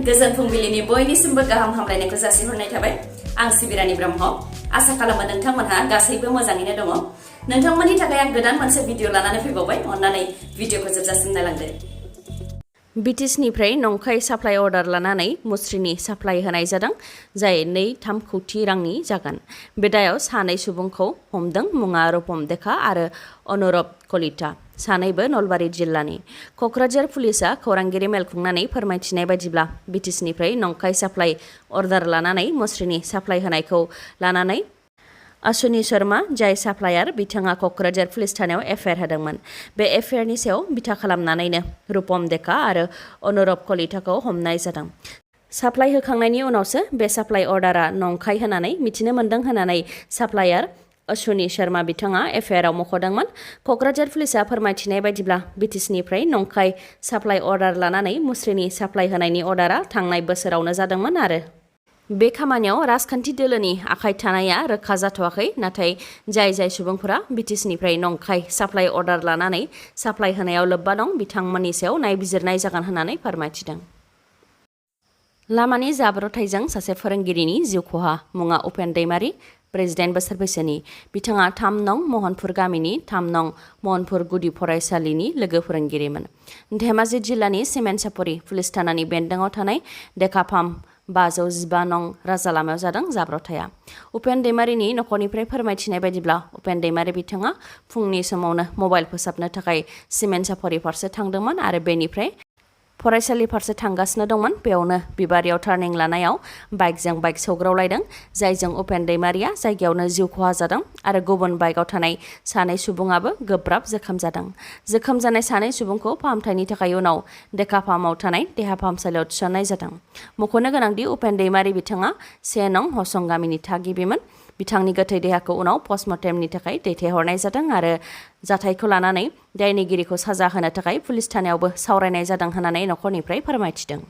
गोजोन फुंबिलिनि बयनिसिमबो गाहाम हामलायनायखौ जासिहरनाय थाबाय। आं सिबिरानि ब्रह्म। आसा खालामो नोंथांमोनहा गासैबो मोजाङैनो दङ। नोंथांमोननि थाखाय आं गोदान मोनसे भिडिअ लानानै फैबावबाय। अन्नानै भिडिअखौ जोबजासिम नायलांदो। बिटिसिनिफ्राय नंखाय साप्लाइ अर्डार लानानै मुस्रिनि साप्लाइ होनाय जादों, जाय 2-3 कौटि रांनि जागोन। बे दायाव सानै सुबुंखौ हमदों, मुङा रुपम देखा आरो अनुरब कलिता, सानैबो नलबारि जिल्लानि। क'क्राझार पुलिसआ खौरांगिरि मेल खुंनानै फोरमायथिनाय बायदिब्ला बिटिसिनिफ्राय नंखाय साप्लाइ अर्डार लानानै मुस्रिनि साप्लाइ होनायखौ लानानै अश्विनी शर्मा, जाय साप्लायार, बिथाङा क'क्राझार पुलिस थानायाव एफआइआर होदोंमोन। बे एफआइआरनि सायाव बिथा खालामनानैनो रुपम देखा आरो अनुरब कलिताखौ हमनाय जादों। साप्लाइ होखांनायनि उनावसो बे साप्लाइ अर्डारा नंखाय होनानै मिथिनो मोन्दों होननानै साप्लायार अश्विनी शर्मा बिथाङा एफआइआरआव मख'दोंमोन। क'क्राझार पुलिसआ फोरमायथिनाय बायदिब्ला बिटिसिनिफ्राय नंखाय साप्लाइ अर्डार लानानै मुस्रिनि साप्लाइ होनायनि अर्डारा थांनाय बोसोरावनो जादोंमोन आरो बे खामानियाव राजखान्थि दोलोनि आखाइ थानाया रोखा जाथ'वाखै। नाथाय जाय सुबुंफोरा बिटिसिनिफ्राय नंखाय साप्लाइ अर्डार लानानै साप्लाइ होनायाव लोब्बा दं, बिथांमोननि सायाव नायबिजिरनाय जागोन होननानै फोरमायथिदों। लामानि जाब्रबथायजों सासे फोरोंगिरिनि जिउ खहा, मुङा उपेन दैमारि, 48 बोसोर बैसोनि। बिथाङा 3 नं महनपुर गामिनि 3 नं महनपुर गुदि फरायसालिनि लोगो फोरोंगिरिमोन। धेमाजि जिल्लानि सिमेन्ट-सापरि पुलिस थानानि बेन्दोङाव थानाय डेकाफार्म 515 नं राजा लामायाव जादों जाब्रबथाया। उपेन दैमारिनि न'खरनिफ्राय फोरमायथिनाय बायदिब्ला उपेन दैमारि बिथाङा फुंनि समावनो मबाइल फोसाबनो थाखाय सिमेन्ट-सापरि फारसे थांदोंमोन आरो बेनिफ्राय फरायसालि फारसे थांगासिनो दंमोन। बेयावनो बिबारियाव टार्निं लानायाव बाइकजों बाइक सौग्रावलायदों, जायजों उपेन दैमारिया जायगायावनो जिउ खहा जादों आरो गुबुन बाइकआव थानाय सानै सुबुङाबो गोब्राब जोखोम जादों। जोखोम जानाय सानै सुबुंखौ फाहामथायनि थाखाय उनाव डेकाफार्मआव थानाय देहा फाहामसालियाव थिसननाय जादों। मख'नो गोनांदि उपेन दैमारि बिथाङा 1 नं हसं गामिनि थागिबिमोन। बिथांनि गोथै देहाखौ उनाव पस्टमर्टेमनि थाखाय दैथायहरनाय जादों आरो जाथायखौ लानानै दायनिगिरिखौ साजा होनो थाखाय पुलिस थानायावबो सावरायनाय जादों होननानै न'खरनिफ्राय फोरमायथिदों।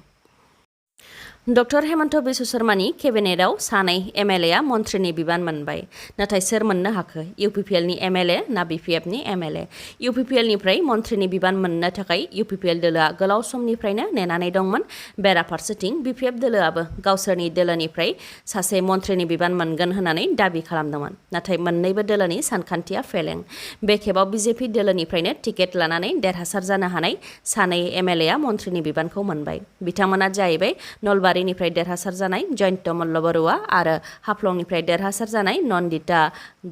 डक्टर हेमन्त बिश्व शर्मानि केबिनेटआव सानै एमएलएआ मन्थ्रिनि बिबान मोनबाय। नाथाय सोर मोननो हाखो? इउपिपिएलनि एमएलए ना बिपिएफनि एमएलए? इउपिपिएलनिफ्राय मन्थ्रिनि बिबान मोननो थाखाय इउपिपिएल दोलोआ गोलाव समनिफ्रायनो नेनानै दंमोन। बेराफारसेथिं बिपिएफ दोलोआबो गावसोरनि दोलोनिफ्राय सासे मन्थ्रिनि बिबान मोनगोन होननानै दाबि खालामदोंमोन। नाथाय मोन्नैबो दोलोनि सानखान्थिया फेलें। बे खेबाव बिजेपि दोलोनिफ्रायनो टिकेट लानानै देरहासार जानो हानाय सानै एमएलएआ मन्थ्रिनि बिबानखौ मोनबाय। बिथांमोना जाहैबाय नलबारिनिफ्राय देरहासार जानाय जयन्त मल्ल बरुवा आरो हाफ्लंनिफ्राय देरहासार जानाय नन्दिता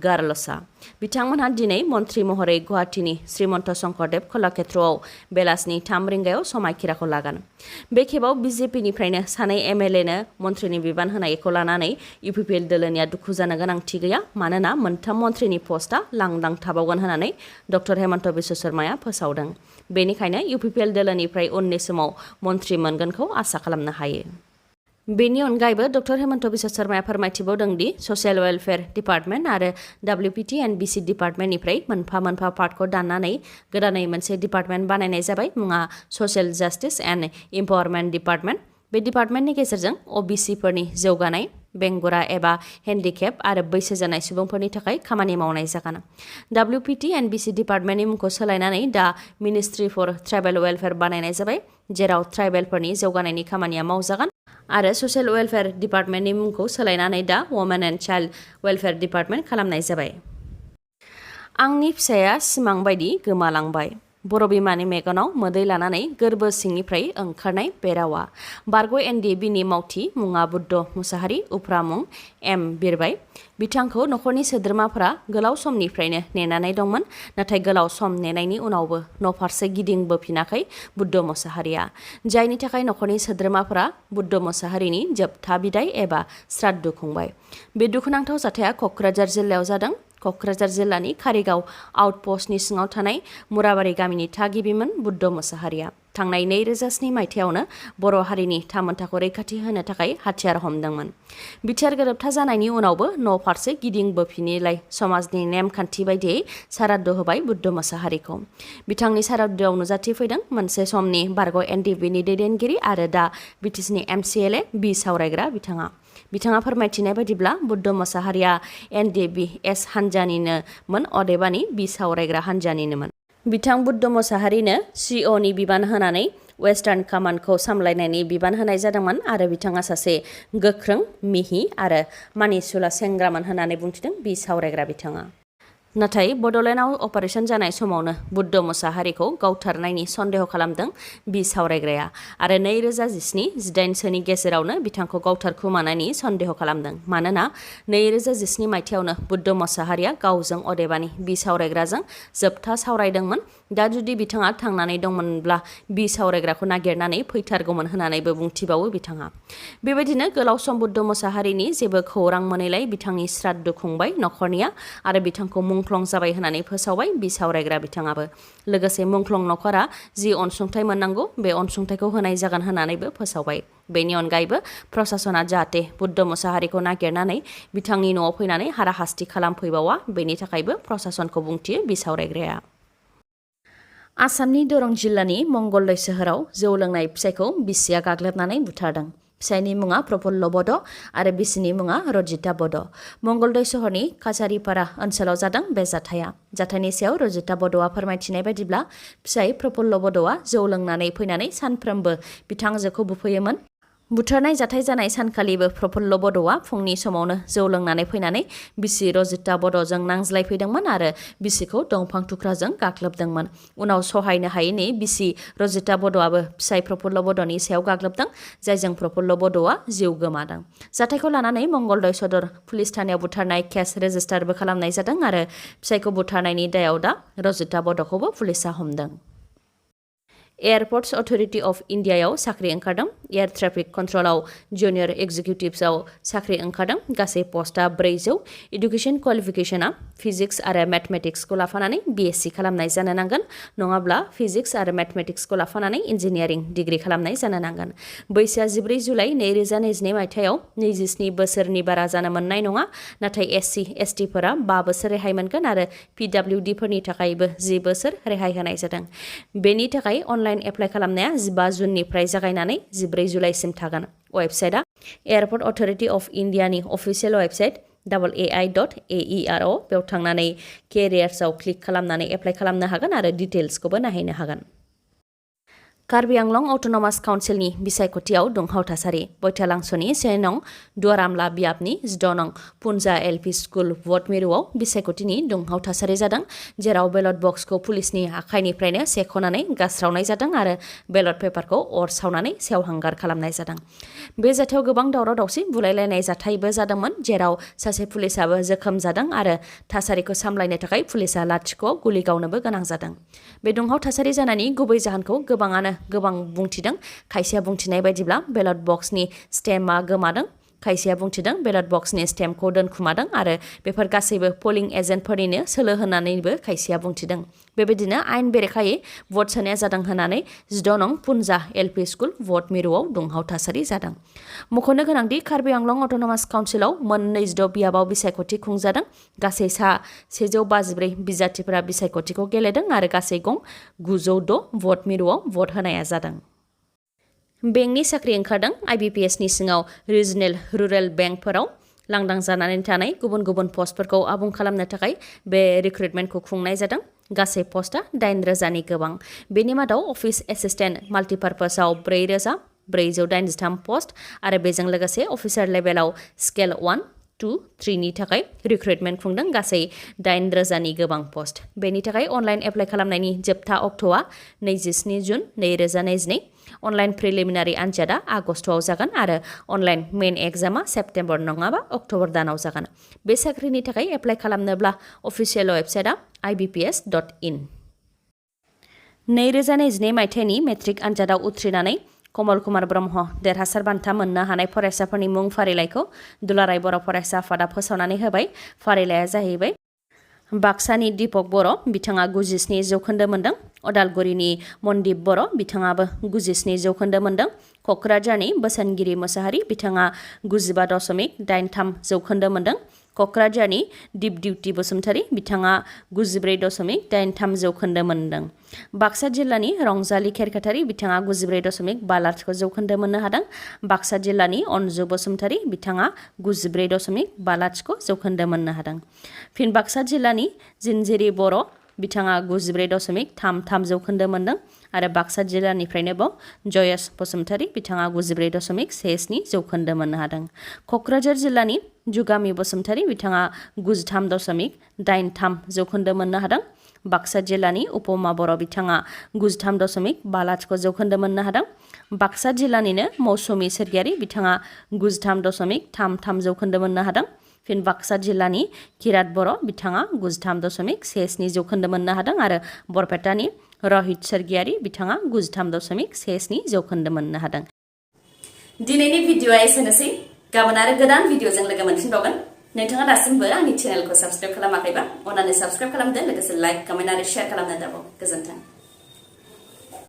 गारलसा। बिथांमोनहा दिनै मन्थ्रि महरै गुवाहाटीनि श्रीमन्त शंकरदेव कलाक्षेत्रआव बेलासिनि 3 रिंगायाव समायखिराखौ लागोन। बे खेबाव बिजेपिनिफ्रायनो सानै एमएलएनो मन्थ्रिनि बिबान होनायखौ लानानै इउपिपिएल दोलोनिया दुखु जानो गोनांथि गैया, मानोना 3 मन्थ्रिनि पस्टआ लांदां थाबावगोन होननानै डक्टर हेमन्त बिश्व शर्माया फोसावदों। बेनिखायनो इउपिपिएल दोलोनिफ्राय उननि समाव मन्थ्रि मोनगोनखौ आसा खालामनो हायो। बेनि अनगायैबो डक्टर हेमन्त बिश्व शर्माया फोरमायथिबावदों दि ससियेल वेलफेयार डिपार्टमेन्ट आरो WPT&BC डिपार्टमेन्टनिफ्राय मोनफा पार्टखौ दाननानै गोदानै मोनसे डिपार्टमेन्ट बानायनाय जाबाय, मुङा social justice and empowerment department. बे डिपार्टमेन्टनि गेजेरजों ओबिसिफोरनि जौगानाय, बेंगुरा एबा हेन्डिकेप आरो बैसो जानाय सुबुंफोरनि थाखाय खामानि मावनाय जागोन। WPT&BC डिपार्टमेन्टनि मुंखौ सोलायनानै दा मिनिस्ट्रि फर ट्राइबेल वेलफेयार बानायनाय जाबाय, जेराव ट्राइबेलफोरनि जौगानायनि खामानिया मावजागोन। आरो ससियेल वेलफेयार डिपार्टमेन्टनि मुंखौ सोलायनानै दा women and child welfare department खालामनाय जाबाय। आंनि फिसाया सिमां बायदि गोमालांबाय। बर' बिमानि मेगनाव मोदै लानानै गोरबो सिंनिफ्राय ओंखारनाय बे रावा। बारग' एनडिएबिनि मावथि, मुङा बुद्ध मुसाहारि, उफ्रा मुं एम बिरबाय। बिथांखौ न'खरनि सोद्रोमाफोरा गोलाव समनिफ्रायनो नेनानै दंमोन। नाथाय गोलाव सम नेनायनि उनावबो न'फारसे गिदिंबोफिनाखै बुद्ध मुसाहारिया, जायनि थाखाय न'खरनि सोद्रोमाफोरा बुद्ध मुसाहारिनि जोबथा बिदाय एबा श्राद्ध खुंबाय। बे दुखुनांथाव जाथाया क'क्राझार जिल्लायाव जादों। क'क्राझार जिल्लानि कारिगाव आउटपस्टनि सिङाव थानाय मुराबारि गामिनि थागिबिमोन बुद्ध मुसाहारिया। थांनाय 2002 मायथाइयावनो बर' हारिनि थामोनथाखौ रैखाथि होनो थाखाय हाथियार हमदोंमोन। बिटिआर गोरोबथा जानायनि उनावबो न' फारसे गिदिंबोफिनिलाय समाजनि नेमखान्थि बायदियै सारादु होबाय बुद्ध मुसाहारिखौ। बिथांनि सारादुआव नुजाथिफैदों मोनसे समनि बारग' एनडिएबिनि दैदेनगिरि आरो दा बिटिसिनि MCLA बि सावरायग्रा बिथाङा फोरमायथिनाय बायदिब्ला बुद्ध मुसाहारिया एनडिएबि एस हानजानिनोमोन, अदेबानि बि सावरायग्रा हानजानिनोमोन। बिथां बुद्ध मुसाहारिनो सिअनि बिबान होनानै वेस्टार्न कमान्डखौ सामलायनायनि बिबान होनाय जादोंमोन आरो बिथाङा सासे गोख्रों मिहि आरो मानिसुला सेंग्रामोन होननानै बुंथिदों बिसावरायग्रा बिथाङा। नाथाय बड'लेण्डआव अपारेशन जानाय समावनो बुद्ध मोसाहारिखौ गावथारनायनि सन्देह खालामदों बिसावरायग्राया आरो 2017-18सोनि गेजेरावनो बिथांखौ गावथारखुमानायनि सन्देह खालामदों मानोना 2017 मायथाइयावनो बुद्ध मोसाहारिया गावजों अदेबानि बिसावरायग्राजों जोबथा सावरायदोंमोन। दा जुदि बिथाङा थांनानै दंमोनब्ला बिसावरायग्राखौ नागिरनानै फैथारगौमोन होननानैबो बुंथिबावो बिथाङा। बेबायदिनो गोलाव सम बुद्ध मोसाहारिनि जेबो खौरां मोनैलाय बिथांनि श्राद्ध खुंबाय नखरनिया आरो बिथांखौ मुंख्लं जाबाय होननानै फोसावबाय बिसावरायग्रा बिथाङाबो। लोगोसे मुंख्लं नखरा जि अनसुंथाइ मोननांगौ बे अनसुंथाइखौ होनाय जागोन होननानैबो फोसावबाय। बेनि अनगायैबो प्रशासना जाहाथे बुद्ध मोसाहारिखौ नागिरनानै बिथांनि न'आव फैनानै हाराहास्ति खालामफैबावा बेनि थाखायबो प्रशासनखौ बुंथियो बिसावरायग्राया। आसामनि दरं जिल्लानि मंगलदै सोहोराव जौ लोंनाय फिसायखौ बिसिया गाग्लोबनानै बुथारदों। फिसायनि मुङा प्रफुल्ल बड' आरो बिसिनि मुङा रजिता बड'। मंगलदै सहरनि काछारिपारा ओनसोलाव जादों बे जाथाया। जाथायनि सायाव रजिता बड'आ फोरमायथिनाय बायदिब्ला फिसाय प्रफुल्ल बड'आ जौ लोंनानै फैनानै सानफ्रोमबो बिथांजोखौ बुफैयोमोन। बुथारनाय जाथाय जानाय सानखालिबो प्रफुल्ल बड'आ फुंनि समावनो जौ लोंनानै फैनानै बिसि रजिता बड'जों नांज्लायफैदोंमोन आरो बिसिखौ दंफां थुख्राजों गाग्लोबदोंमोन। उनाव सहायनो हायैनि बिसि रजिता बड'आबो फिसाय प्रफुल्ल बड'नि सायाव गाग्लोबदों जायजों प्रफुल्ल बड'आ जिउ गोमादों। जाथायखौ लानानै मंगलदै सदर पुलिस थानायाव बुथारनाय केस रेजिस्टारबो खालामनाय जादों आरो फिसायखौ बुथारनायनि दायाव दा रजिता बड'खौबो पुलिसा हमदों। एयारपर्ट्स अथरिटी अफ इन्डियायाव साख्रि ओंखारदों। एयार ट्रेफिक कन्ट्रलाव जुनियर एग्जिकिउटिभ्सआव साख्रि ओंखारदों। गासै पस्टआ 400। इडुकेसन क्वालिफिकेशना फिजिक्स आरो मेथमेटिक्सखौ लाफानानै BSc खालामनाय जानो नांगोन नङाब्ला फिजिक्स आरो मेथमेटिक्सखौ लाफानानै इन्जिनियारिं डिग्री खालामनाय जानो नांगोन। बैसोआ 14 जुलाइ 2022 मायथाइयाव 27 बोसोरनि बारा जानो मोननाय नङा नाथाय SC/ST फोरा 5 बोसोर रेहाय मोनगोन आरो PWD फोरनि थाखायबो 10 बोसोर रेहाय होनाय जादों। बेनि थाखाय अनलाइन एप्लाइ खालामनाया 15 जुननिफ्राय जागायनानै 14 जुलाइसिम थागोन। वेबसाइटआ एयारपर्ट अथरिटी अफ इन्डियानि अफिसियेल वेबसाइट ai.aer बेयाव थांनानै केरियार्सआव क्लिक खालामनानै एप्लाइ खालामनो हागोन आरो डिटेल्सखौबो नायहैनो हागोन। कार्बि आंलं अट'नमास काउन्सिलनि बिसायख'थियाव दुंहाव थासारि। बयथालांस'नि 1 नं दुवारामला बियाबनि 16 नं पुन्जा LP स्कुल भट मिरुआव बिसायख'थिनि दुंहाव थासारि जादों जेराव बेलट बक्सखौ पुलिसनि आखाइनिफ्रायनो सेख'नानै गास्रावनाय जादों आरो बेलट पेपारखौ अर सावनानै सेवहांगार खालामनाय जादों। बे जाथायाव गोबां दावराव-दावसि बुलायलायनाय जाथायबो जादोंमोन जेराव सासे पुलिसाबो जोखोम जादों आरो थासारिखौ सामलायनो थाखाय पुलिसा लाथिख'आव गुलि गावनोबो गोनां जादों। बे दुंहाव थासारि जानायनि गुबै जाहोनखौ गोबां बुंथिदों। खायसेया बुंथिनाय बायदिब्ला बेलट बक्सनि स्टेम्पआ गोमादों। खायसेया बुंथिदों बेलट बक्सनि स्टेम्पखौ दोनखुमादों आरो बेफोर गासैबो पोलिं एजेन्टफोरनिनो सोलो होननानैबो खायसेया बुंथिदों। बेबायदिनो आयेन बेरेखायै भट सोनाया जादों होननानै 16 नं पुन्जा LP स्कुल भट मिरुआव दुंहाव थासारि जादों। मख'नो गोनांदि कार्बि आंलं अट'नमास काउन्सिलाव मोन 26 बियाबाव बिसायख'थि खुंजादों। गासै सा 154 बिजाथिफोरा बिसायख'थिखौ गेलेदों आरो गासै गं 906 भट मिरुआव भट होनाया जादों। बेंकनि साख्रि ओंखारदों। IBPSनि सिङाव रिजनेल रुरेल बेंकफोराव लांदां जानानै थानाय गुबुन गुबुन पस्टफोरखौ आबुं खालामनो थाखाय बे रिक्रुटमेन्टखौ खुंनाय जादों। गासै पस्टआ 9,000नि गोबां। बेनि मादाव अफिस एसिस्टेन्ट माल्टिपार्पसआव 4,483 पस्ट आरो बेजों लोगोसे अफिसार लेभेलाव स्केल 1, 2, 3 नि थाखाय रिक्रुटमेन्ट खुंदों। गासै 8,000नि गोबां पस्ट। बेनि थाखाय अनलाइन एप्लाइ खालामनायनि जोबथा अक्ट'आ 27 जुन 2022। अनलाइन प्रिलिमिनारि आनजादा आगस्टआव जागोन आरो अनलाइन मेन एग्जामा सेप्तेम्बर नङाबा अक्ट'बर दानाव जागोन। बे साख्रिनि थाखाय एप्लाइ खालामनोब्ला अफिसियेल वेबसाइटआ ibps.in। 2022 मायथाइनि मेट्रिक आनजादाव उथ्रिनानै कमल कुमार ब्रह्म देरहासार बान्था मोननो हानाय फरायसाफोरनि मुं फारिलाइखौ दुलाराय बर' फरायसा आफादा फोसावनानै होबाय। फारिलाइया जाहैबाय बाक्सानि दीपक बर' बिथाङा 97 जौखोन्दो मोनदों। अदालगुरिनि मनदीप बर' बिथाङाबो 97 जौखोन्दो मोनदों। क'क्राझारनि बोसोनगिरि मोसाहारि बिथाङा 95.83 जौखोन्दो मोनदों। क'क्राझारनि दिपदिउति बसुमतारी बिथाङा 94.83 जौखोन्दो मोनदों। बाक्सा जिल्लानि रंजालि खेरखातारि बिथाङा 94.50 जौखोन्दो मोननो हादों। बाक्सा जिल्लानि अनजु बसुमतारी बिथाङा 94.50 जौखोन्दो मोननो हादों। फिन बाक्सा जिल्लानि जिनजिरि बर' बिथाङा 94.33 जौखोन्दो मोनदों आरो बाक्सा जिल्लानिफ्रायनो जयेश बसुमतारी बिथाङा 94.17 जौखोन्दो मोननो हादों। क'क्राझार जिल्लानि जुगामि बसुमतारी बिथाङा 93.83 जौखोन्दो मोननो हादों। बाक्सा जिल्लानि उपमा बर' बिथाङा 93.50 जौखोन्दो मोननो हादों। बाक्सा जिल्लानिनो मौसुमि सोरगियारि बिथाङा 93.33 जौखोन्दो मोननो हादों। फिन बाक्सा जिल्लानि किरात बर' बिथाङा 93.17 जौखोन्दो मोननो हादों आरो बरपेटानि रहित सोरगियारि बिथाङा 93.17 जौखोन्दो मोननो हादों। दिनैनि भिडिअ'आ एसेनोसै। गाबोन आरो गोदान भिडिअ'जों लोगो मोनफिनबावगोन। नोंथाङा दासिमबो आंनि चेनेलखौ साबस्क्राइब खालामाखैबा अन्नानै साबस्क्राइब खालामदो, लोगोसे लाइक, कमेन्ट आरो शेयार खालामनो दाबाव। गोजोन्थों।